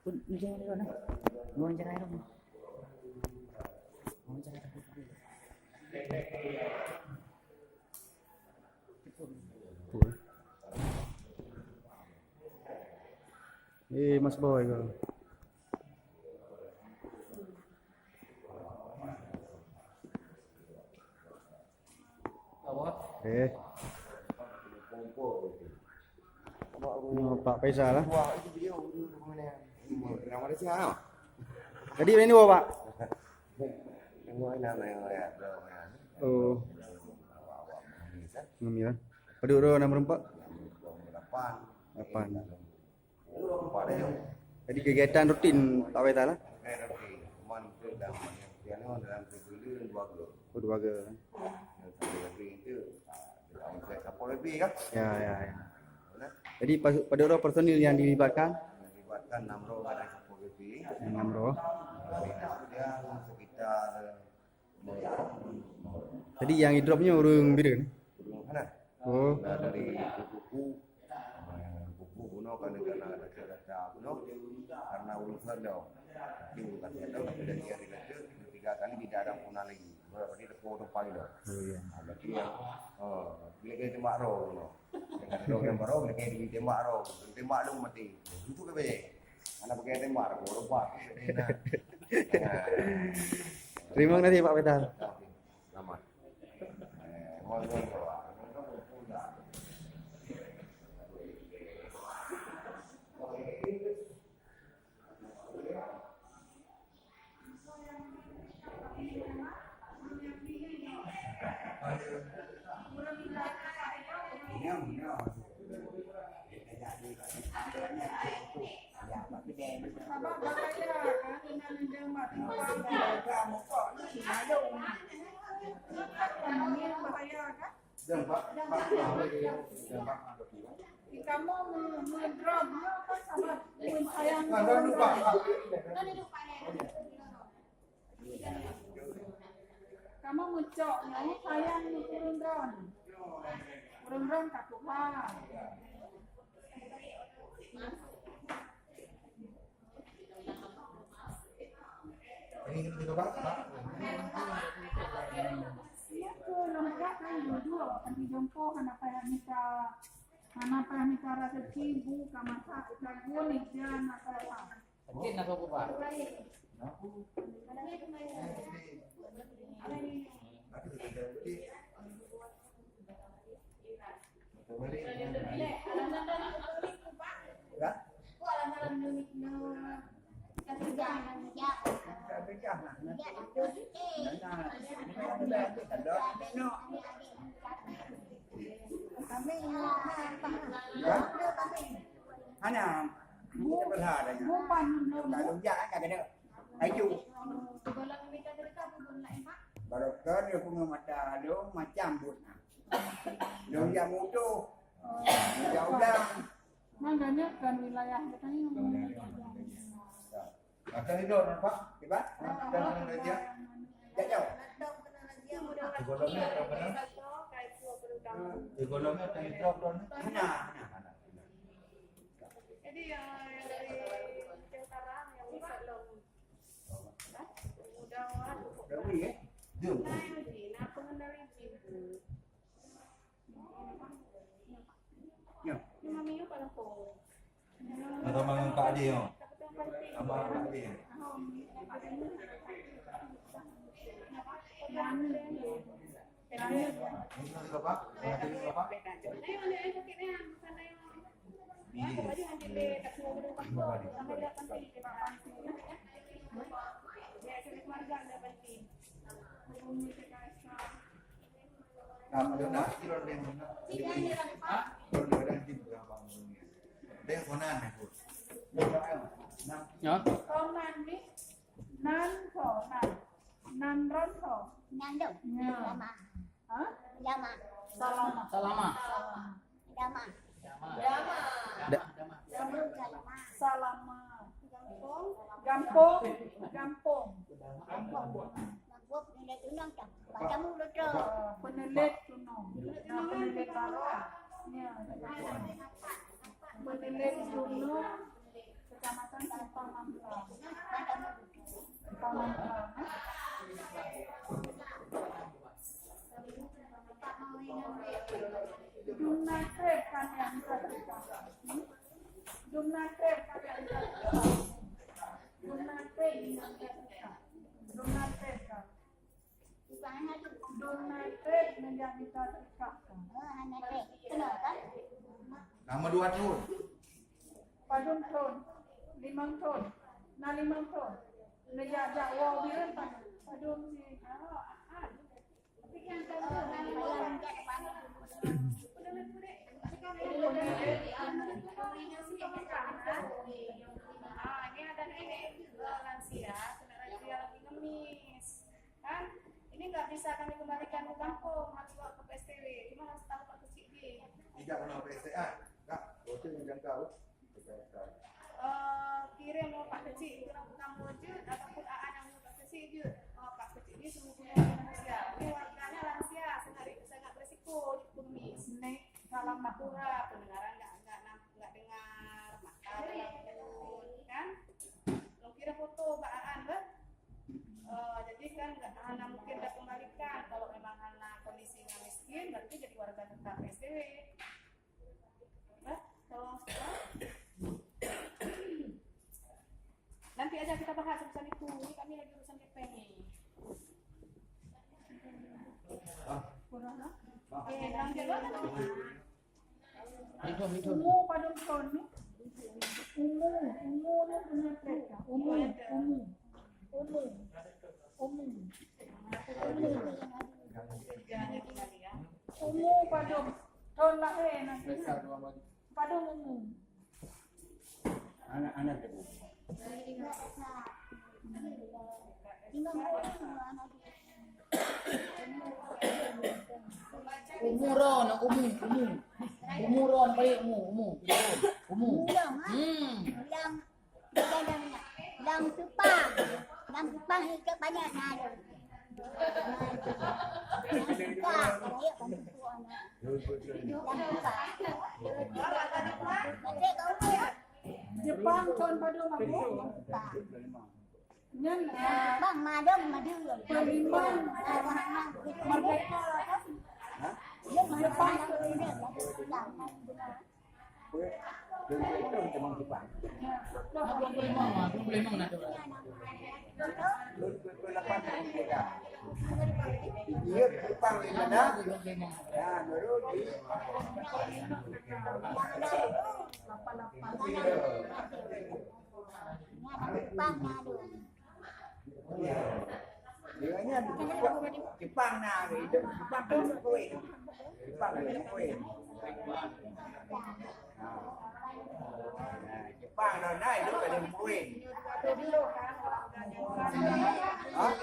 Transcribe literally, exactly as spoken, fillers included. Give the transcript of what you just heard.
Pun, jangan dulu, nah. Mau jangan dulu. Mau jangan dulu. Eh, Mas Boy ko. Eh. Oh, Pak Faisal lah. Jadi, ini, Pak. Oh. Ngambil lah. Pada orang enam puluh empat? Lapan. Jadi kegiatan rutin Pak Faisal lah? Rutin. Cuman itu dalam, dalam sebulan dua kali. Oh, dua kali. Yang satu lagi itu, ah, dalam set Satpol P P kan? Ya, ya, ya. Boleh. Jadi, pas-, pada orang personil yang dilibatkan? Dilibatkan enam orang ada Satpol P P. Enam orang. Kemudian sekitar Jadi, nyang idrop nyoe ureueng Bireuen? Ureueng Hanan. Oh. Nah, dari Kuku, Kuku bunoe kan, karena data-data bunoe, karena ureueng Seulom. Tapi ureueng Seulom, tapi dari hari itu, tiga kali tidak ada pun lagi. Berarti tepuk tumpang itu. Oh, iya. Nah, berarti yang, oh, bila kena tembak roh bunoe. Dengan roh yang baru, bila kena tembak roh. Tembak tu mati. Itu ke Anak pakai tembak, aku lupa. Terima kasih, Pak Peter. Selamat. Kamoe me-, meudroe nyoe kan sabab ngon sayang. Kamoe meucok nyoe sayang ureueng droen. Ureueng droen ka tuha. Iya, ke leumbak kan dua-dua, kan dijongko hana payah mita, hana payah mita raseuki, bu ka masak, ka gun, ija na salah. Sakit nak apa, Pak? Ya? Hana. Bukan. Lalu jak kan kena. Ayo. Baru kan dia punya mata lu macam but. Lu jak mutu. Jak ulang. Makanya kan wilayah katanya. Akan hidup nampak? Hebat? Akan hidup dia. Jajau. Golongnya tak benar. Golongnya tak hidup. Nah, nah, nah. Jadi yang, yang dari Aceh Utara yang bisa long. Mudah-mudahan. Dah boleh, eh? Jom. Nah, ini, nah, pengendali ibu. Ya. Ini mami yuk kalau kau. Ada mangan Pak Adi, ya. Sama Pak Adi. Ini berapa? Ini berapa? Ya. Nan tho, nan. Nan ron tho. Nan dong. Ya. Lama. Ha? Lama. Salama. Salama. Lama. Lama. Da- Salama. Salama. Gampông. Gampông. Gampông. Gampông. Peunulet Tunong. Nah, Peunulet Baroe. Ya. Peunulet Tunong, Kecamatan Simpang. Dum na treb ka nyang ka teuka. Dum na treb ka nyang ka teuka. Dum na treb nyang ka teuka. Dum na treb ka. Dum na treb nyang ka teuka. Nama dua thon. Padum thon? Limong thon. Na limong thon. Neujak-jak woe bireuen padum? Padum si, ah, ah. Ah, ini ada nenek juga lansia, kena razia lagi ngemis. Kan? Ini nggak bisa kami kembalikan ke kampung, harus bawa ke P S T W. Cuma harus tahu Pak Kecik di. Tidak pernah P S T A, Kak. Betul menjangkau. Eh, kirim mau Pak Kecik, kirim ke kampung je, ataupun A A yang mau Pak Kecik je. Oh, Pak Kecik ni sungguh-sungguh manusia. Ini warganya lansia, sangat, sangat berisiko dikumis. Nek salah Pak Lurah, pendengaran nggak, nggak nam-, nggak dengar, mata takut, kan? Lo kirim foto Mbak Aan, bah? Eh, jadi kan nggak hana mungkin kita kembalikan. Kalau memang hana kondisinya miskin, berarti jadi warga tetap P S T W. Bah, tolong semua. Nanti aja kita bahas urusan itu. Ini kami lagi urusan kepeng ni. Kurang, ah? Eh, bilang dia dulu kan? Umu padum thon ni? Umu, umu ni punya mereka. Umu, umu. Umu. Umu. Umu padum thon lahé nanti. Padum umu. Anak-anak ibu. Umu ron, umu, umu. Umu ron, baik umu, umu. Umu. Hmm. Lam, lam, lam Kupang. Lam Kupang itu banyak na. Lam Kupang, banyak bantu anak. Lam Kupang. Nanti kau Jepang thon padum, Abu? Nyan, ah, Jepang madum, madum. Panglima merdeka kan? Jepang. Iya, Jepang di mana? Ya, dulu di Jepang na, Jepang na, Jepang na kueh. Jepang na kueh. Nah, Jepang na, na, itu ada kueh. Hah?